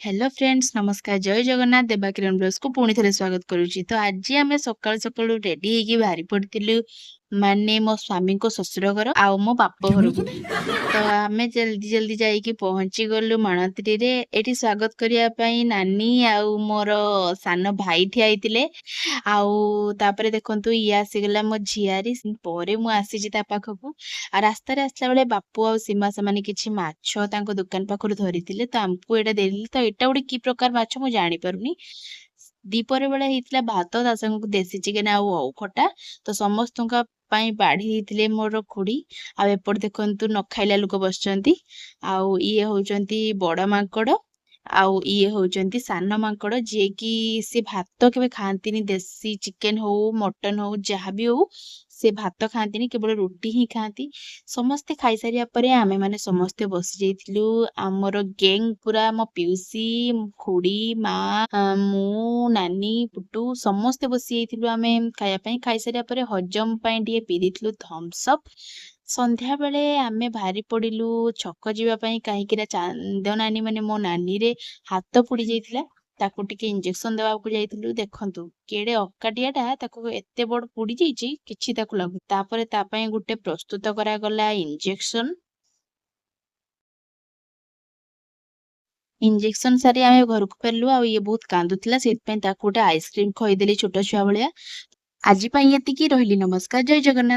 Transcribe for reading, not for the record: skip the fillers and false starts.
Hello friends, ନମସ୍କାର, ଜୟ ଜଗନ୍ନାଥ। ଦେବାକିରଣ ବ୍ଲଗ୍ସକୁ ପୁଣି ଥରେ ସ୍ୱାଗତ କରୁଛି। ତ ଆଜି ଆମେ ସକାଳୁ ସକାଳୁ ରେଡି ହେଇକି ବାହାରି ପଡ଼ିଥିଲୁ, ମାନେ ମୋ ସ୍ୱାମୀଙ୍କ ଶ୍ୱଶୁର ଘର ଆଉ ମୋ ବାପ ଘରକୁ। ତ ଆମେ ଜଲ୍ଦି ଜଲ୍ଦି ଯାଇକି ପହଞ୍ଚି ଗଲୁ ମାଣତ୍ରୀରେ। ଏଠି ସ୍ୱାଗତ କରିବା ପାଇଁ ନାନୀ ଆଉ ମୋର ସାନ ଭାଇ ଠିଆ ହେଇଥିଲେ। ଆଉ ତାପରେ ଦେଖନ୍ତୁ, ଇଏ ଆସିଗଲା ମୋ ଝିଆରୀ, ପରେ ମୁଁ ଆସିଛି ତା ପାଖକୁ। ଆଉ ରାସ୍ତାରେ ଆସିଲା ବେଳେ ବାପୁ ଆଉ ସୀମା ସେମାନେ କିଛି ମାଛ ତାଙ୍କ ଦୋକାନ ପାଖରୁ ଧରିଥିଲେ, ତ ଆମକୁ ଏଇଟା ଦେଇଥିଲେ। ତ ଏଇଟା ଗୋଟେ କି ପ୍ରକାର ମାଛ ମୁଁ ଜାଣିପାରୁନି। ଦ୍ୱିପହର ବେଳେ ହେଇଥିଲା ଭାତ, ତା ସାଙ୍ଗକୁ ଦେଶୀ ଚିକେନ ଆଉ ଓଉ ଖଟା। ତ ସମସ୍ତଙ୍କ ପାଇଁ ବାଢ଼ି ଦେଇଥିଲେ ମୋର ଖୁଡ଼ି। ଆଉ ଏପଟେ ଦେଖନ୍ତୁ, ନ ଖାଇଲା ଲୋକ ବସିଛନ୍ତି। ଆଉ ଇଏ ହଉଛନ୍ତି ବଡ଼ ମାଙ୍କଡ଼ ଆଉ ଇଏ ହଉଛନ୍ତି ସାନ ମାଙ୍କଡ଼, ଯିଏକି ସେ ଭାତ କେବେ ଖାଆନ୍ତିନି। ଦେଶୀ ଚିକେନ ହଉ, ମଟନ ହଉ, ଯାହା ବି ହଉ, ସେ ଭାତ ଖାଆନ୍ତିନି, କେବଳ ରୁଟି ହିଁ ଖାଆନ୍ତି। ସମସ୍ତେ ଖାଇସାରିବା ପରେ ଆମେମାନେ ସମସ୍ତେ ବସି ଯାଇଥିଲୁ। ଆମର ଗେଙ୍ଗ ପୁରା, ମୋ ପିଉସୀ, ଖୁଡ଼ି, ମା, ମୁଁ, ନାନୀ, ପୁଟୁ ସମସ୍ତେ ବସି ଯାଇଥିଲୁ ଆମେ ଖାଇବା ପାଇଁ। ଖାଇସାରିବା ପରେ ହଜମ ପାଇଁ ଟିକେ ପିଇ ଦେଇଥିଲୁ ଥମ୍ସ ଅପ୍। ସନ୍ଧ୍ୟାବେଳେ ଆମେ ବାହାରି ପଡ଼ିଲୁ ଛକ ଯିବା ପାଇଁ, କାହିଁକି ନା ଚାନ୍ଦ ନାନୀ, ମାନେ ମୋ ନାନୀରେ ହାତ ପୋଡ଼ି ଯାଇଥିଲା, ତାକୁ ଟିକେ ଇଞ୍ଜେକ୍ସନ ଦେବାକୁ ଯାଇଥିଲୁ। ଦେଖନ୍ତୁ, କେଡ଼େ ଅକାଟିଆଟା, ତାକୁ ଏତେ ବଡ଼ ପୋଡ଼ି ଯାଇଛି, କିଛି ତାକୁ ଲାଗୁ। ତାପରେ ତା ପାଇଁ ଗୋଟେ ପ୍ରସ୍ତୁତ କରାଗଲା ଇଞ୍ଜେକ୍ସନ। ଇଞ୍ଜେକ୍ସନ ସାରି ଆମେ ଘରକୁ ଫେରିଲୁ। ଆଉ ଇଏ ବହୁତ କାନ୍ଦୁଥିଲା, ସେଇଥିପାଇଁ ତାକୁ ଗୋଟେ ଆଇସ୍କ୍ରିମ ଖୋଇଦେଲି ଛୋଟ ଛୁଆ ଭଳିଆ। ଆଜି ପାଇଁ ଏତିକି ରହିଲି। ନମସ୍କାର, ଜୟ ଜଗନ୍ନାଥ।